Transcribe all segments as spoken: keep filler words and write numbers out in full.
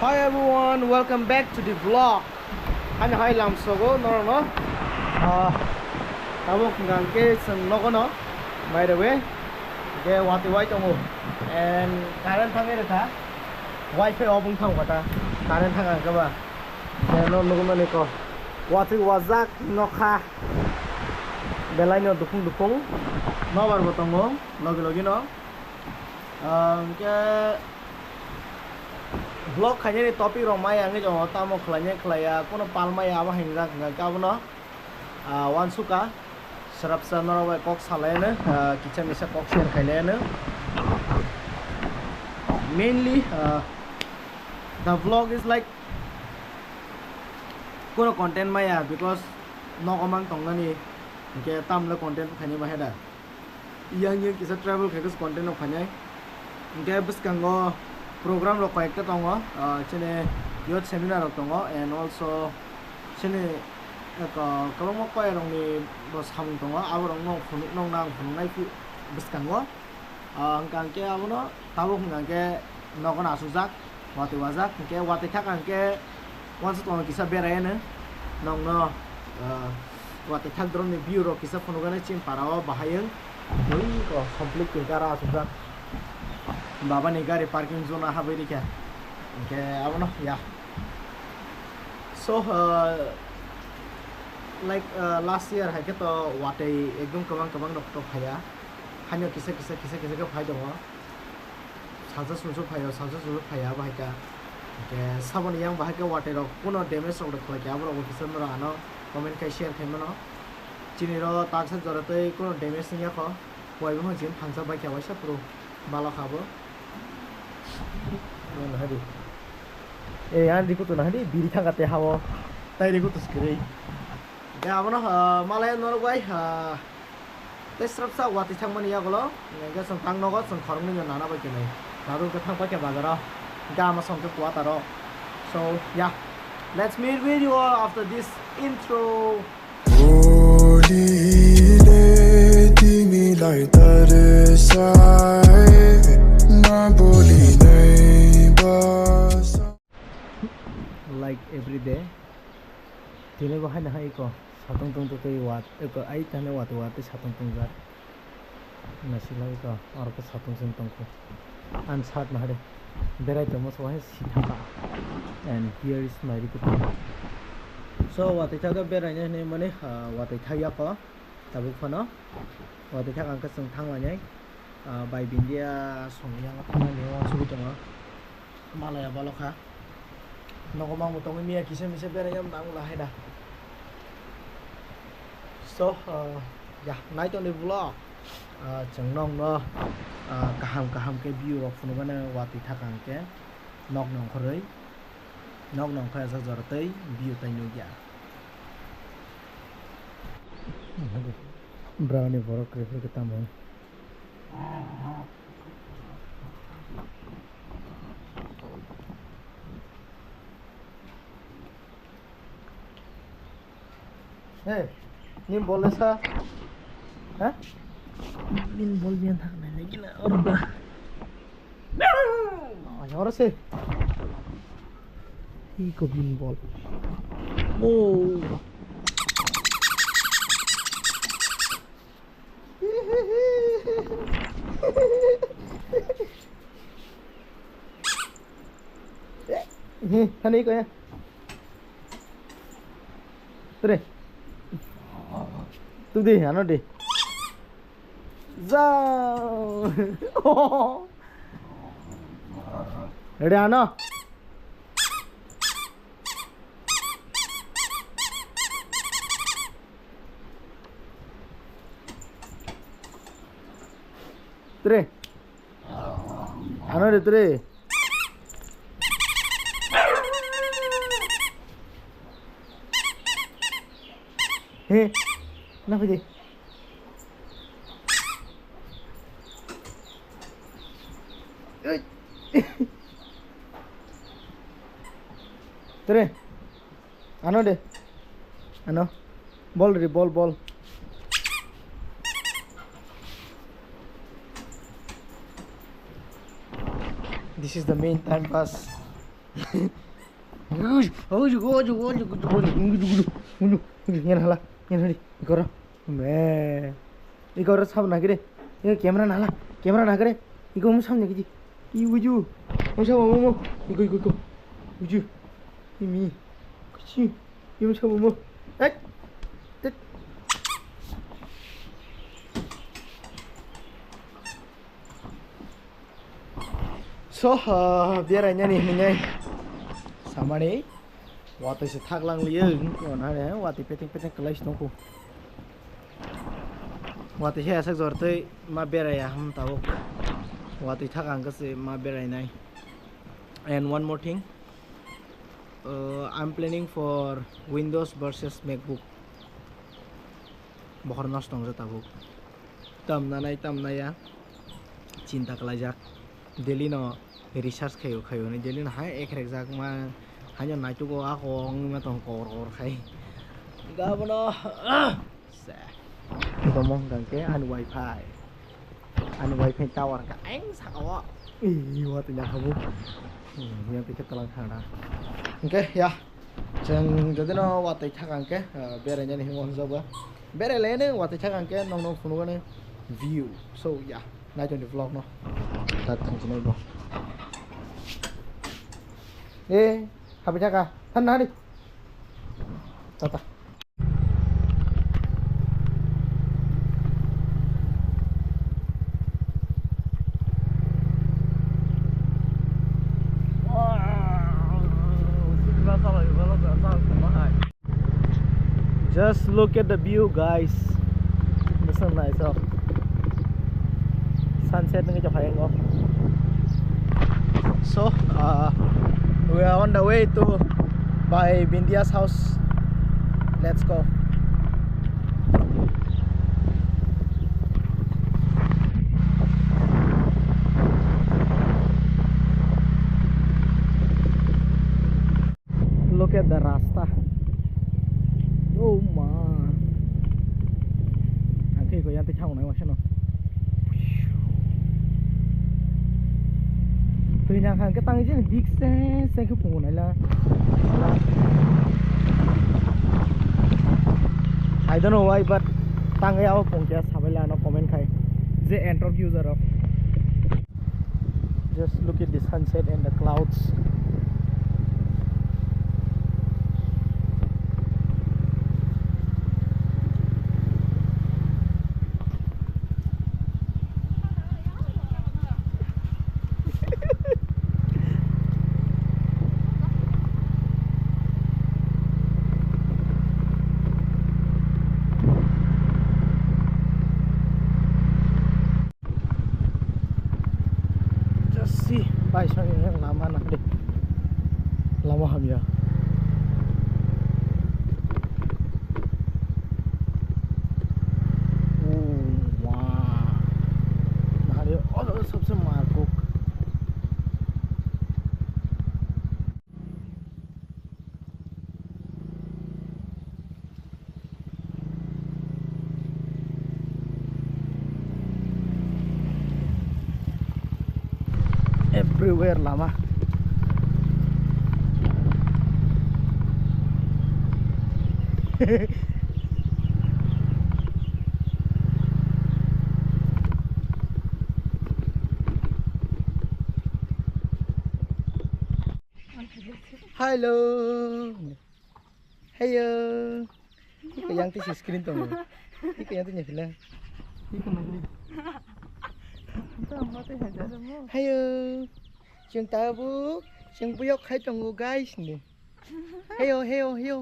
Hi everyone, welcome back to the vlog. Ani hai lamsogo norokno. Ah, tabuk hwnkha hwnkhe chwng nogono, by the way, hwnkhe watwi wai tongo. And current thangwi rwkha. Wi-Fi off wng thangkha ta. Current thangkha hwnkhe ba. Hwnkhe no nugwi mani kok. Watwi wajak nokha. Belai no dukung dukung. Nobar bo tongo logi logi no. Ah, hwnkhe vlog khainani topic rok maya wngwi tongo, tamo khlainai khlaiya, kuno pal maya abo hinjak hwnkhe abono, ah, uansukha, swrapsa norok bai kok salaino, ah, kisa misa kok share khailaiano. Mainly, ah, the vlog is like kuno content maya because nogo mang tongnani, hwnkhe tamle content khainai bahai da. Yang yang kisa travel khai khe content rok phainai. Hwnkhe bwskango program rok koi ekta tongo, ah, chini youth seminar rok tongo, and also chini, eh, ko-, kwbangma choir rokni bo samung tongo, abo rok no phunuk, nokna ang phunuknai phi-, bwskango. Ah, hwnkha hwnkhe abono tabuk hwnkha hwnkhe nogo no achukjak. Watwi wajak, hwnkhe watwi thak ang khe uansuk tongo kisa berai ano. Nokno, ah, watwi thak drone ni view rok kisa phunukgani chini para o bahai wng. Ui ko complete khe gara asukjak. Baba ni gari parking zone o habwi rikha. Hwnkhe abono ya. So, ah, like, ah, last year hai khe to watwi ekdom kwbang kwbang rok to phaiya. Haino kisa kisa kisa kisa khe phai tongo. Salsa sumsok phaio, salsa sumsok phaiya abo hai kha. Hwnkhe saboni yang bahai khe watwi rok kuno damage rok khlai khe abo rok bo kisa norok ano comment khai share khai mano. Chini ro taksa jora tei kuno damage wngya kho. Wai bumung chini thangsa bai khe waisa phuru balo kha bo. Nang hai di. Eh, ani rikutu nang hai di, biri thangka te hao. Tai rikutu skiri. Hwnkhe abono, ah, malai norok bai, ah, Tei srapsa watwi thangmani yagulo, hwnkhe chwng tang nogo, chwng khoroknwi no nana bai kwnwi. Nadu hwnkhe thang paikha bazaro, hwnkhe ama song khe kwataro. So, yeah, let's meet with you all after this intro. Boli le timi lai tare sai, na boli nai basa. Like every day. Tini bo haino hai iko satong tong tong tei wat iko ai tane wat wat tei satong tongjak. Naisik lai iko oro khe satong song tongkho. Ang sat nahari berai tongmo so hai si thangkha. And here is my report. So watwi thaka berai nai hinwi mani, ah, watwi thak yako tabuk phano. Watwi thak ang khe chwng thang lainai. Ah, bai bindia song yang thang lainai uansugwi tongo. Malaya balokha. Nogo mangbo tongwi miya kisa misa berai ya mangla hai da. So, uh, ya, nai tongdi vlog. Uh, chwng nokno, uh, kaham kaham khe view rok phunukgana watwi thakang khe nok nongkhorwi. Nok nongkhorwi ajak jora tei view tai nukya. Browni borok kwrwi kwrwi khe tamo. Hey, nini bol le sa? Ha? Nini bol biyan thak nai lagi na orba. Ay, ora se. Hi ko bin bol. Oh. He, thani ko ya. Tre. Tu de, ano de. Zao. Ready, ano. Tre. Ano de tre. He. Na pidi. Tre. Ano de. Ano. Bol ri, bol, bol. This is the main time pass. Yan hala, yan hari, ikora. Me. Ikora sab nagire. Iko camera nala, camera nagire. Iko mo samne kiji. I uju. Mo sabo mo. Iko, iko, iko. Uju. Imi. Kuchi. Imo sabo mo. Ai. Tet. So, ah, berainani hinwi samani watwi se thak lang liyo, wngkha na re, watwi peteng peteng kwlai se tongkho. Watwi se aswk jor twi ma beraiya ham tabuk. Watwi thak ang khe se ma berainai. And one more thing, uh, I'm planning for Windows versus MacBook. Bohor nosto wngjak tabuk. Tamnanai tamnaya chinta khlaijak. Daily no research khaio khaio ni daily no hai ekrekjak ma haino naitugo ako wngma tong kor kor khai. Gabono se. Gomo hwnkha khe ani wifi. Ani wifi tower hwnkha ang saka o. Ih, watwi nangkhamu. Hmm, yang tikhe talang thangna. Hwnkhe ya. Chwng jodi no watwi thaka hwnkhe, ah, berainani hinwi uansukjak ba. Berai laino watwi thaka hwnkhe nokno phunukgani view. So, yeah, naitoni vlog no. Tak thangsinai bo. Eh, habi thaka. Than nari. Tata. Just look at the view, guys. This is nice, oh. Sunset nungui tongphai wngo. So, uh, we are on the way to by Bindia's house. Let's go. Look at the rasta. Oh ma. Ang khe ko yate chang nai wasano. Twi na khan ke tang jin dik se se ke pungu nai la. I don't know why, but tang ya o pung kya sabai la no comment khai. Je entro user of. Just look at the sunset and the clouds. Just see, bai song yang lama nak deh. Lama ham ya. Oh, wow. Nah, dia, oh, sabse markuk. Everywhere lama. Hello. Heyo. Iko yang tisi screen tongo. Iko yang tisi nyakila. Iko nangli. Heyo. Chwng tabuk, chwng buyok khai tongo guys ni. Heyo, heyo, heyo.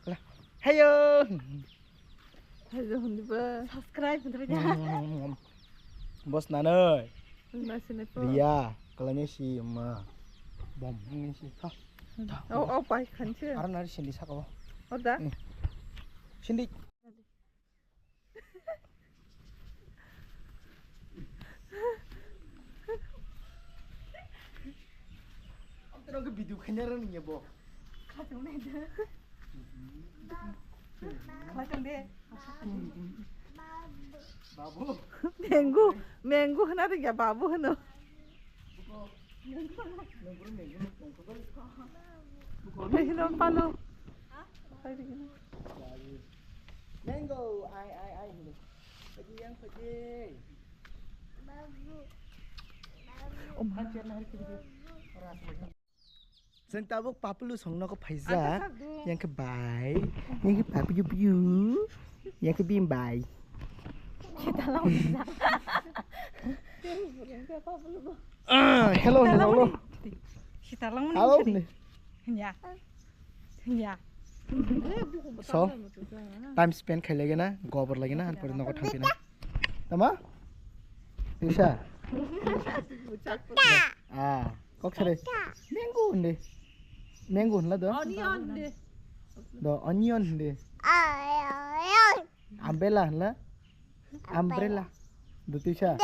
Kala. Heyo. Heyo, hundi ba. Subscribe hundi ba. Bos nanoi. Nasi ni po. Ria, kalanya si ma. Bom, ini si. Ha. Oh, oh, pai khan si. Aro nari sindi saka o. Oh, da? Hmm. Sindi. Ang terang ke video kanya rani ya, bo. Kacung ni de. Kacung de. Babu. Menggu, menggu hana de ya, babu hano. Buko. Menggu, menggu, menggu. Hello, Palu. Mango, ai, ai, ai, hello. Pagi yang pagi. Om. Chwng tabuk Paplu song nogo phaijak. Yang khe bai, yang khe Paplu Blu, yang khe Bim bai. Ah, hello, hello, hello. Sitalang mani. Hello, sini. Hanya. Hanya. So, time spend khai lagi na, gobor lagi na, han pore nogo thangpi na. Tama? Isa. Ah, kok sare. Mango hindi. Mango hinla do. Onion hindi. Do onion hindi. Umbrella hinla. Umbrella. Do tisa.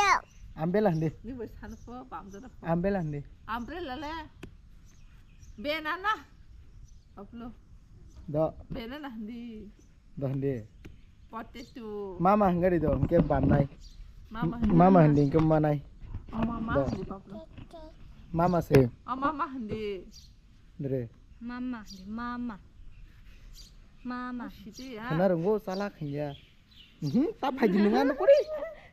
Umbrella hindi. Ni bai sana po bam jana po. Umbrella hindi. Umbrella le. Banana. Paplu. Do. Banana hindi. Do hindi. Potato. Mama hingari do, hingke bamnai. Mama hindi. Mama hindi, hingke manai. Oh, mama hindi, Paplu. Mama se. Oh, mama hindi. Dre. Mama hindi, mama. Mama. Sidi ya. Kana rungo salak hingya. Mhm, ta phaidi nung ano kuri.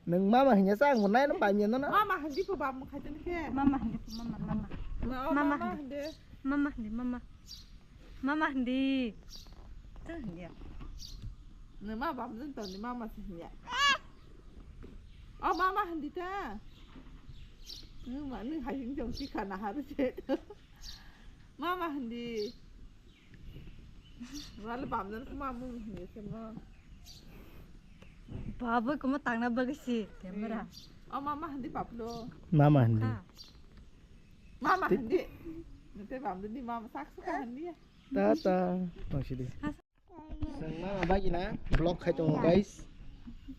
Nung mama hingya sa ang nai no bamya no na. Mama hindi po bam khai tani ke. Mama hindi po, mama, mama. Mama hindi. Mama hindi, mama. Mama hindi. Ta hindi ya. Nung ma bam jin to ni mama se hindi ya. Oh, mama hindi ta. Nung ma nung hai hing jong si khana haru se. Mama hindi. Wala bamdan kuma mung hindi se mo. Babu kuma tangna bagasi camera. Oh, mama hindi Paplu. Mama hindi. Mama hindi. Nete bamdan di mama sak suka hindi ya. Tata. Maksidi. Sengma bagina vlog khai tongo, guys.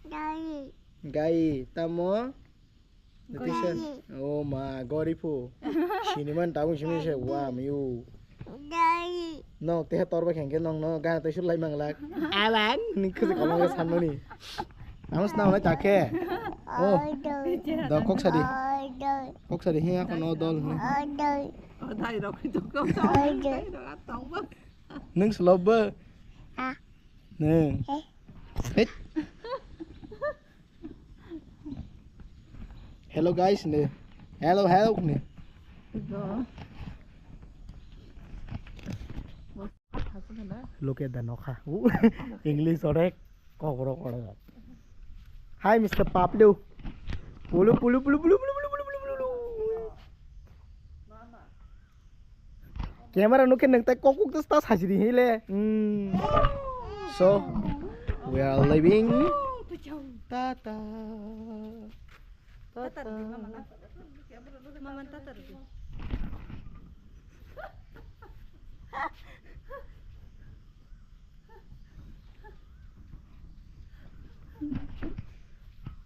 Gai. Gai, tamo? Gai. Oh ma, gori phu. Siniman tabung simi se wa miu. Gai. No, te tor ba khengke nong no, gana te sulai manglak. Alang, ni khus kolong ke sanoni. Amos na olai take. Oh. Gai. Da kok sadi. Gai. Kok sadi hiya kono dol ni. Gai. Dai rok to ko. Gai. Dai rok tong ba. Nung slob ba? Ah. Nung. Eh. Hit. Hello guys, ne. Hello, hello, ne. Look at the nokha. English orek, kokrok orek. Hi, Mister Paplu. Pulu, pulu, pulu. Camera nukhe nang tai kok kok ta sajri hile. Hmm. So, we are leaving. Tata. Tata. Mama tata.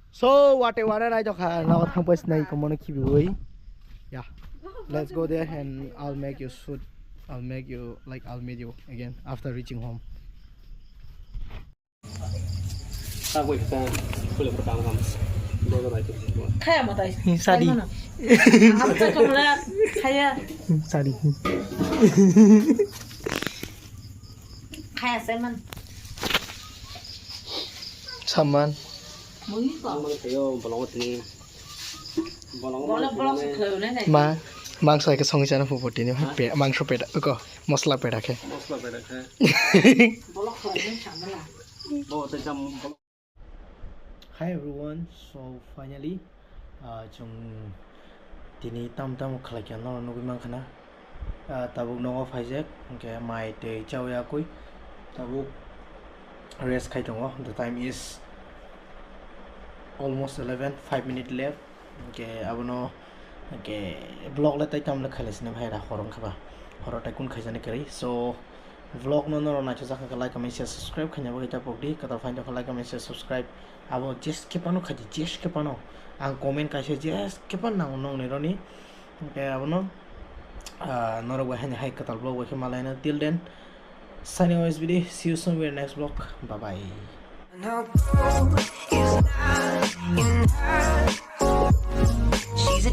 So, wate wate rai jokha, nago thangpai sinai ko mono khibiwi. Yeah. Let's go there and I'll make you shoot. I'll make you, like, I'll meet you again after reaching home. Khaya matai. Sadi. Amsa kamla khaya. Sadi. Khaya seman. Saman. Mui ko. Bolong tini. Bolong bolong bolong se khayone nai. Ma, mangso ke songi chana puputini. Pe, mangso peda ko mosla peda khe. Mosla peda khe. Bolong khayone chamala. Bo te jam. Hi everyone, so finally, ah, chwng tini tam tam khlai kha norok nugwi mankha na. Ah, tabuk nogo phaijak, hwnkhe mai tei chawi yakwi tabuk rest khai tongo. The time is almost eleven, five minute left. Hwnkhe abono, hwnkhe vlog le tai tamle khailai sini bhai, ra hor wngkha ba, horo tai kun khaijani kwrwi. So, vlog no norok naisajak kha, like, comment, share, subscribe khaina bagwi ta pokdi. Kwtal phaino kha, like, comment, share, subscribe. Abo jeske phano khaidi, jeske phano. Ang comment kaisa jeske phano nango nongni roni. Hwnkhe abono, ah, norok bai haino hai kwtal vlog bai khe malaino. Till then, signing off S B D. See you soon with next vlog. Bye bye. No gold is not enough. She's a